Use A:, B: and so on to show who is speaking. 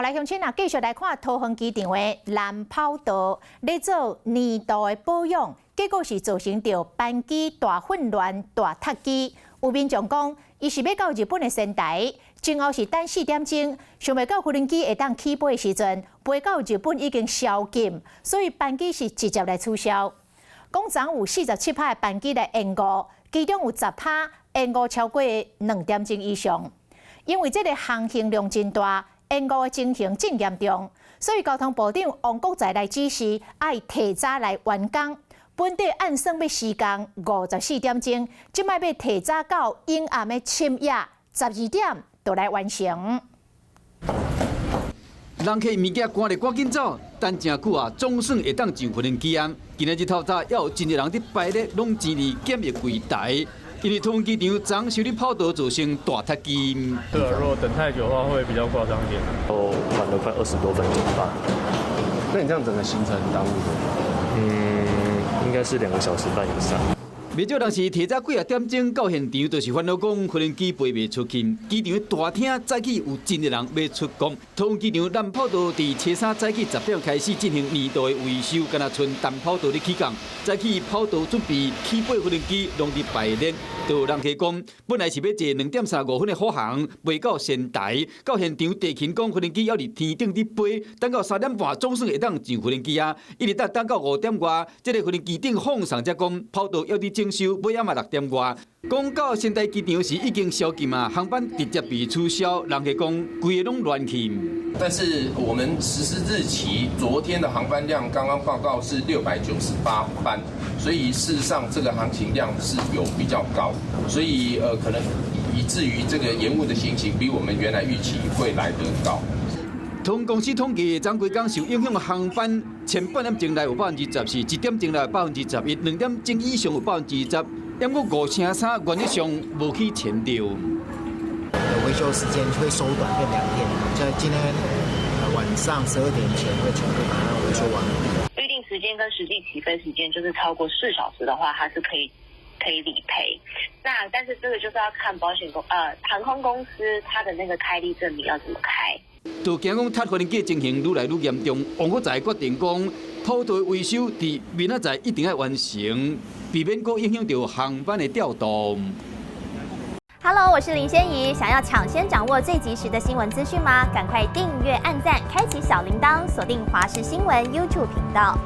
A: 來鄉親啊，繼續來看桃園機場的南跑道咧做年度的保養，結果是造成著班機大混亂、大塞機。有民眾講，伊是欲到日本的仙台，前後是等4點鐘，想袂到無人機會當起飛的時陣，飛到日本已經宵禁，所以班機是直接來取消。講昨有47趴的班機來延誤，其中有10趴延誤超過2點鐘以上。因為這个航行量真大，延誤的情形真嚴重，所以交通部長王國材來指示，愛提早來完工。本底按算欲時間54點鐘，這擺欲提早到陰暗的深夜12點就來完成。
B: 人客物件趕咧趕緊走，等誠久啊，總算會當上無人機啊！今仔日透早，猶有真濟人佇排咧，攏擠佇檢疫櫃台，因為桃園機場昨修理跑道造成大塞機。
C: 對啊，如果等太久的話，會比較誇張一點。
D: 都晚了快20多分鐘吧。
E: 那你這樣整個行程耽誤多久？
D: 嗯，應該是2個小時半以上。
B: 袂少人是提早幾仔點鐘到現場，就是煩惱講無人機飛袂出去。機場大廳早起有真濟人欲出國。桃園機場南跑道佇初三早起10點開始進行年度的維修，敢若賰東跑道咧起工。早起跑道準備起飛無人機，攏佇排列。就有人客講，本來是欲坐2點35分的虎航，飛到仙台，到現場地勤講無人機猶佇天頂佇飛，等到3點半總算會當上無人機啊！一直等等到5點外，這个無人機頂放送才講跑道猶佇整修，尾仔嘛6點外。講到仙台機場時已經宵禁啊，航班直接被取消，人客講規个攏亂去。
F: 但是我們實施日期，昨天的航班量剛剛報告是698班，所以事實上這個航行量是有比較高，所以可能以至於這個延誤的情形比我們原來預期會來得高。
B: 桃航公司統計，昨規工受影響的航班，前半點鐘內有14%，1點鐘內11%，2點鐘以上有10%，毋過5成3原則上無去前六。
G: 維修時間會縮短變2天，在今天晚上12點前會全部把它維修完。
H: 預定時間跟實際起飛時間就是超過4小時的話，它是可以理賠。那但是這個就是要看保險公航空公司它的那個開立證明要怎麼開。
B: 就驚講塞無人機情形愈來愈嚴重，王國材決定講，跑道維修佇明仔載一定愛完成，避免閣影響著航班的調度。
I: Hello，我是林仙怡，想要搶先掌握最及時的新聞資訊嗎？趕快訂閱、按讚、開啟小鈴鐺，鎖定華視新聞 YouTube 頻道。